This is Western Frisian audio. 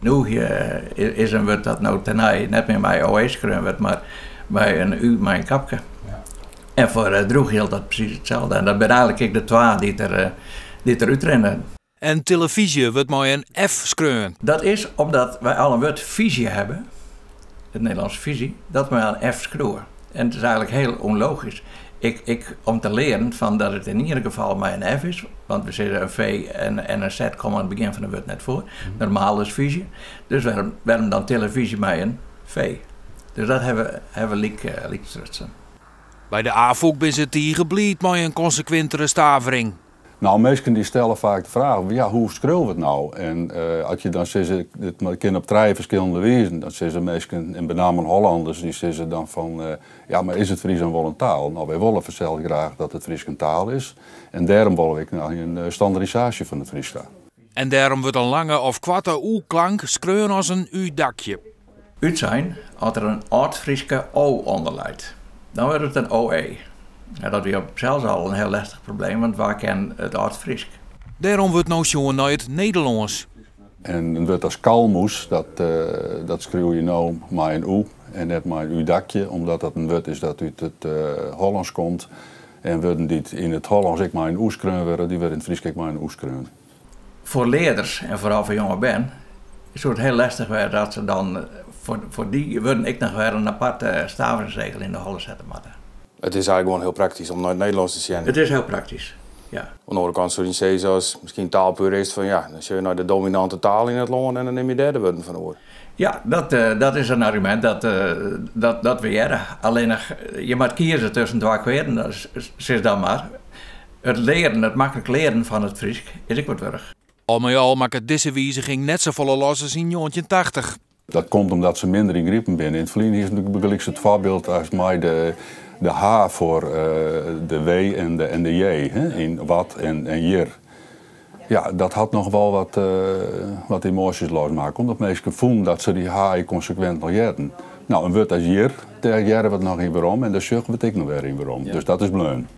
Nûgje is in wurd dat no tenei net mear mei OE skreaun wurdt, mar mei in U mei in kapke. En foar drûch jildt dat presys itselde. En dat binne eigenlik ek de twa dy't der, dy't der útrinne. En telefyzje wurdt mei in F skreaun. Dat is omdat wy al in wurd fyzje hawwe, it Nederlânsk visie, dat mei in F skriuwe. En it is eigenlik hiel ûnlogysk. Ik, ik, om te learen fan dat it yn ieder gefal mei in F is, want we sizze in V en in Z komme oan it begjin fan in wurd net foar. Normaal is fyzje. Dus wêrom, wêrom dan telefyzje mei in V? Dus dat hawwe we, hawwe we lyk, lyk strutsen. By de Afûk binne se tige bliid mei in konsekwintere stavering. No, minsken dy stelle faak de fraach, ja, hoe skriuwe we it no? En as je dan sizze, it kin op trije ferskillende wizen, dan sizze minsken, en benammen Hollanders, dy sizze dan fan, ja, mar is it Frysk dan wol in taal? No, wy wolle fansels graach dat it Frysk in taal is en dêrom wolle we ek nei in standerdisaasje fan it Frysk ta. En dêrom wurdt in lange of koarte oe-klank skreaun as in u-dakje. Útsein as der in âld-Fryske o ûnder leit. Dan wurdt it in OE. Ja, dat wie op himsels al in hiel lestich probleem, want wa ken it âld-Frysk? Dêrom wurdt no sjoen nei it Nederlânsk. En in wurd as kalmoes, dat skriuwe je no mei in oe en net mei in u-dakje, omdat dat in wurd is dat út it Hollânsk komt. En wurden dy't yn it Hollânsk ek mei in oe skreaun wurde, dy wurde yn it Frysk ek mei in oe skreaun. Foar learders en foaral foar jonge bern soe it hiel lestich wêze dat se dan foar dy wurden ek noch wer in aparte staveringsregel yn de holle sette moatte. It is eigenlik gewoan hiel praktysk om nei it Nederlânsk te sjen. It is hiel praktysk, ja. Oan de oare kant soe je sizze as miskien taalpurist fan ja, dan sjoch je nei de dominante taal yn it lân en dan nimme je dêr de wurden fan oer. Ja, dat is in argumint dat we hearre. Allinnich, je moat kieze tusken twa kweaden, sis dan mar. It learen, it maklik learen fan it Frysk is ek wat wurdich. Al mei al makket dizze wiziging net safolle los as yn 1980. Dat komt omdat se minder yngripend binne. Yn it ferline is natuerlik bygelyks it foarbyld as mei de H foar de W en de J, yn wat en hjir. Ja, dat hat noch wol wat emoasjes losmakke, omdat minsken fûnen dat se dy H ek konsekwint noch hearden. No, in wurd as hjir, dêr hearre we it noch yn werom en dêr sjogge we it ek noch wer yn werom. Dus dat is bleaun.